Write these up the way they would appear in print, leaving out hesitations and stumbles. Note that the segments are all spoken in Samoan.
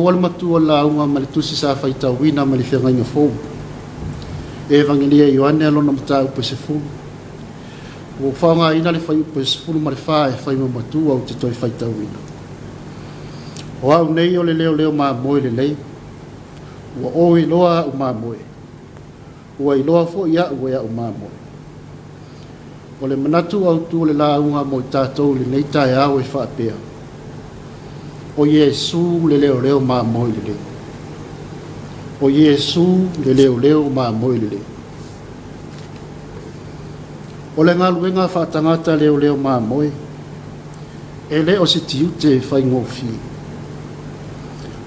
maua le matua o le lauga mai le tusi sa faitauina mai le Feagaiga Fou. Evagelia e Ioane lona mataupu e 10. Ua ou faaaogaina le fuaiupu e 14 e fai ma matua ou te toe faitauina. O au nei o le leoleo mamoe lelei, ua ou iloa au mamoe, ua iloa foi au e au mamoe. O le manatu autu o le lauga mo i tatou i lenei taeao e faapea, o Iesu le leoleo mamoe lelei. O Iesu le leoleo mamoe lelei. O le galuega faatagata leoleo mamoe, e le o se tiute e faigofie.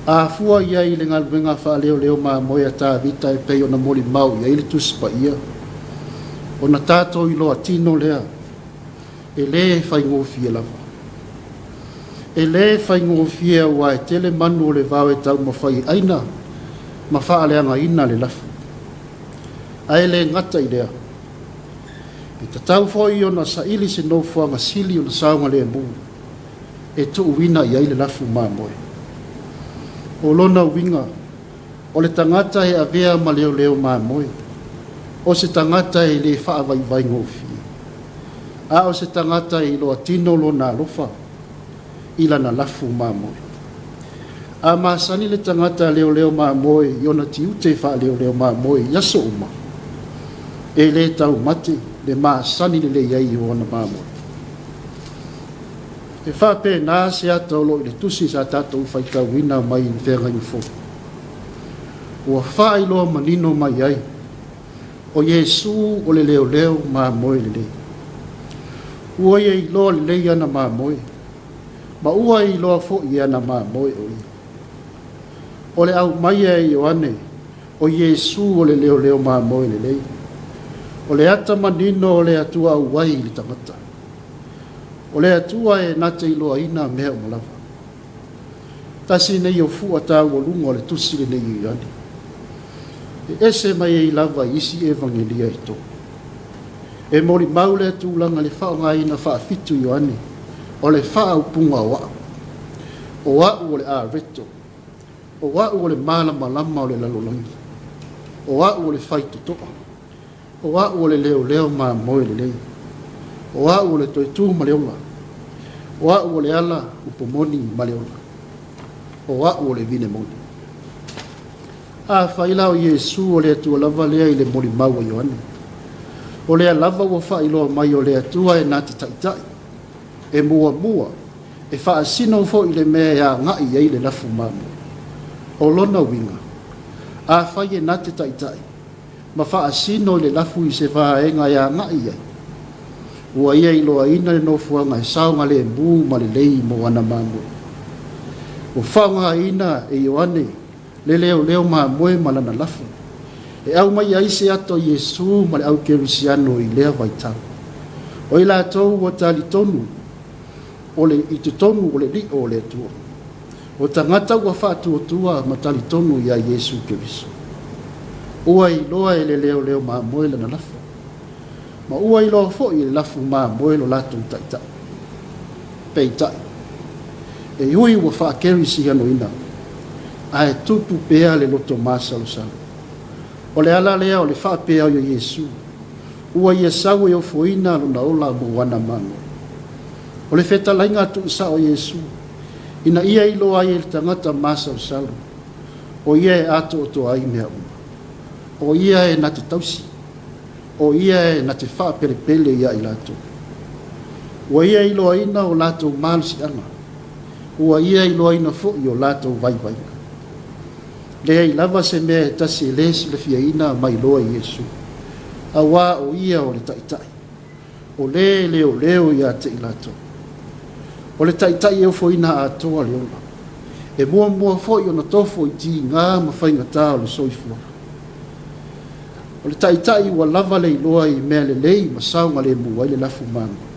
A fua i ai i le galuega faaleoleo mamoe a Tavita e pei ona molimau i ai le Tusi Paia, ona tatou iloa tino lea, e lē faigofie lava. E lē faigofie aua e tele manu o le vao e taumafai e aina ma faaleagaina le lafu. Ae le gata i lea, e tatau foi ona saili se nofoaga sili ona saogalemu e tuuina i ai le lafu mamoe. O lona uiga, o le tagata e avea ma leoleo mamoe, o se tagata e le faavaivaigofie, a o se tagata e iloa tino lona alofa i lana lafu mamoe. A masani le tagata leoleo mamoe i ona tiute faaleoleo mamoe i aso uma, e le taumate le masani lelei ai o ona mamoe. E faapena se ata o lo o i le tusi sa tatou faitauina mai le Feagaiga Fou. Ua faailoa manino mai ai, o Iesu o le leoleo mamoe lelei. Ua ia iloa lelei ana mamoe, ma ua iloa foi e ana mamoe o ia. O le aumaia e Ioane, o Iesu o le leoleo mamoe lelei. O le ata manino o le Atua auai i le tagata. O le Atua e na te iloaina mea uma lava. Tasi nei o fua taualuga o le tusi lenei o Ioane. E ese mai ai lava i isi evagelia e tolu. E molimau lea tulaga i le faaaogaina faafitu e Ioane o le faaupuga o au. O au o le areto. O au o le malamalama o le lalolagi. O au o le faitotoa. O au o le leoleo mamoe lelei. O au o le toe tu ma le ola. O au o le ala upu moni ma le ola. O au o le vine moni. Afai la o Iesu o le Atua lava lea i le molimau a Ioane, o lea lava ua faailoa mai o le Atua e na te taitai, e muamua, e faasino foi i le mea e agai i ai le lafu mamoe. O lona uiga, afai e na te taitai ma faasino i le lafu i se vaega e agai i ai, ua ia iloaina le nofoaga e saogalemu ma lelei mo ana mamoe. Ua faaaogaina e Ioane le leoleo mamoe ma lana lafu e aumai ai se ata o Iesu ma le au kerisiano i lea vaitau. O i latou ua talitonu o le i totonu o le lio o le Atua. O tagata ua faatuatua ma talitonu iā Iesu Keriso. Ua iloa e le leoleo mamoe lana lafu, ma ua iloa foi e le lafu mamoe lo latou taitai. Peitai, e ui ua faakerisianoina, ae tupu pea le loto masalosalo. O le ala lea o le faapea o Iesu, ua ia sau e ofoina lona ola mo ana mamoe. O le fetalaiga tuusao o Iesu, ina ia iloa ai e le tagata masalosalo, o ia e atoatoa ai mea uma. O ia e na te tausi, o ia e na te faapelepele ia i latou. Ua ia iloaina o latou malosiaga, ua ia iloaina foi o latou vaivaiga. Leai lava se mea e tasi e lē silafiaina ma iloa e Iesu, auā o ia o le Taitai, o lē e leoleo ia te i latou. O le Taitai e ofoina atoa le ola, e muamua foi ona tofo i tiga ma faigata o le soifuaga. O le Taitai ua lava le iloa i mea lelei ma saogalemu ai le lafu mamoe.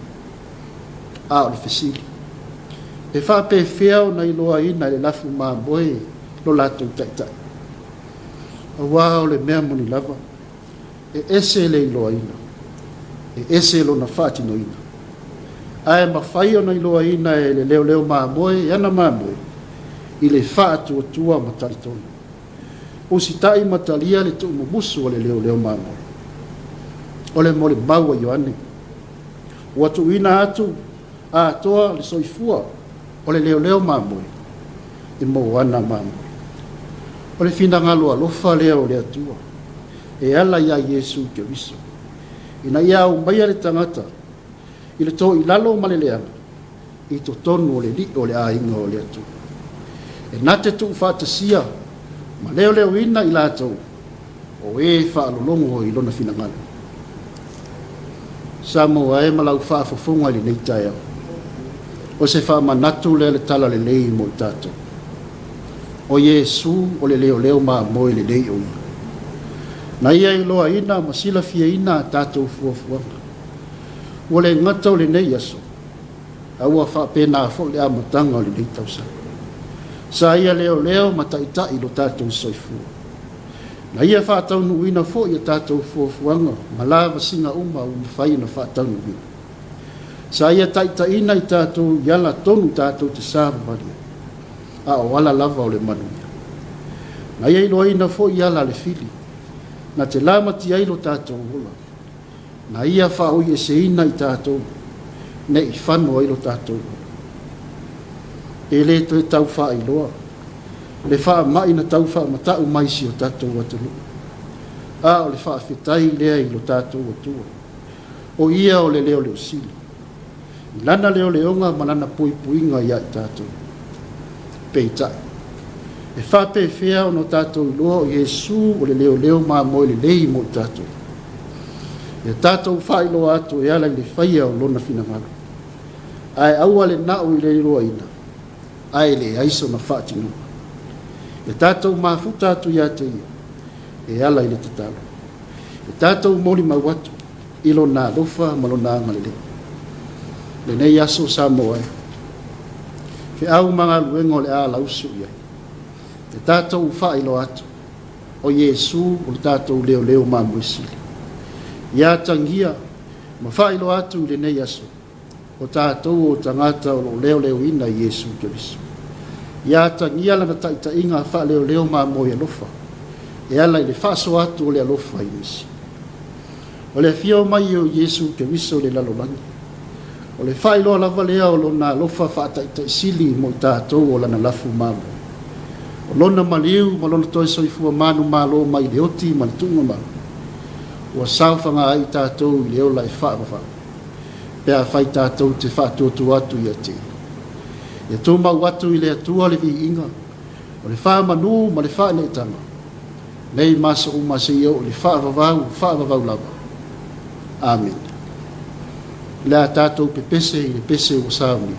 A o le fesili, e faapefea ona iloaina e le lafu mamoe lo latou Taitai? Auā o le mea moni lava, e ese le iloaina, e ese lona faatinoina. Ae mafai ona iloaina e le leoleo mamoe e ana mamoe, i le faatuatua ma talitonu. Usitai ma talia le tuumumusu a le leoleo mamoe. O le molimau a Ioane, ua tuuina atu atoa le soifua o le leoleo mamoe i moana mamoe. O le finagalo alofa lea o le Atua e ala iā Iesu Keriso, ina ia aumaia le tagata i le toilalo ma le leaga i totonu o le lii o le aiga o le Atua. E na te tuufaatasia ma leoleoina i latou o e faalologo i lona finagalo. Samoa e ma lau faafofoga i lenei taeao, o se faamanatu lea le tala lelei mo i tatou. O Iesu o le leoleo mamoe lelei o ia. Na ia iloaina ma silafiaina a tatou fuafuaga. Ua le gata o lenei aso, a ua faapena foi le amataga o lenei tausaga. Sa ia leoleo ma taitai lo tatou soifua. Na ia faataunuuina foi a tatou fuafuaga ma lavasiga uma ua mafai ona faataunuuina. Sa ia taitaiina i tatou i ala tonu tatou te savavali ai, a o ala lava o le manuia. Na ia iloaina foi ala a le fili, na te lamatia ai lo tatou ola. Na ia faaoieseina i tatou ne i fano ai lo tatou ola. E le toe tau faailoa le faamai na tau faamata'u mai si o tatou atunuu, a o le faafetai lea i lo tatou Atua, o ia o le leoleo sili, i lana leoleoga ma lana puipuiga iā i tatou. Peitai, e faapefea ona tatou iloa o Iesu o le leoleo mamoe lelei mo i tatou? Ia tatou faailoa atu e ala i le faia o lona finagalo, ae aua le na'u i le iloaina ae leai sona faatinoga. Ia tatou mafuta atu iā te ia e ala i le tatalo. Ia tatou molimau atu i lona alofa ma lona agalelei. Lenei aso Samoa e, feau ma galuega o le a lausu i ai. Ia tatou faailoa atu, o Iesu o le tatou leoleo mamoe sili. Ia atagia ma faailoa atu i lenei aso, o tatou o tagata o lo o leoleoina i Iesu Keriso. Ia atagia lana taitaiga faaleoleo mamoe alofa e ala i le faasoa atu o le alofa i nisi. O le afio mai o Iesu Keriso i le lalolagi, o le faailoa lava lea o lona alofa faataitaisili mo i tatou o lana lafu mamoe. O lona maliu ma lona toe soifua manumalo mai le oti ma le tuugamau, ua saofaga ai i tatou i le ola e faavavau. Pe afai tatou te faatuatua atu ia te Ia. Ia tumau atu i le Atua le viiga, o le faamanu ma le faaneetaga, nei ma aso uma seia oo i le faavavau faavavau lava. Amene. O le a tatou pepese i le pese ua saunia.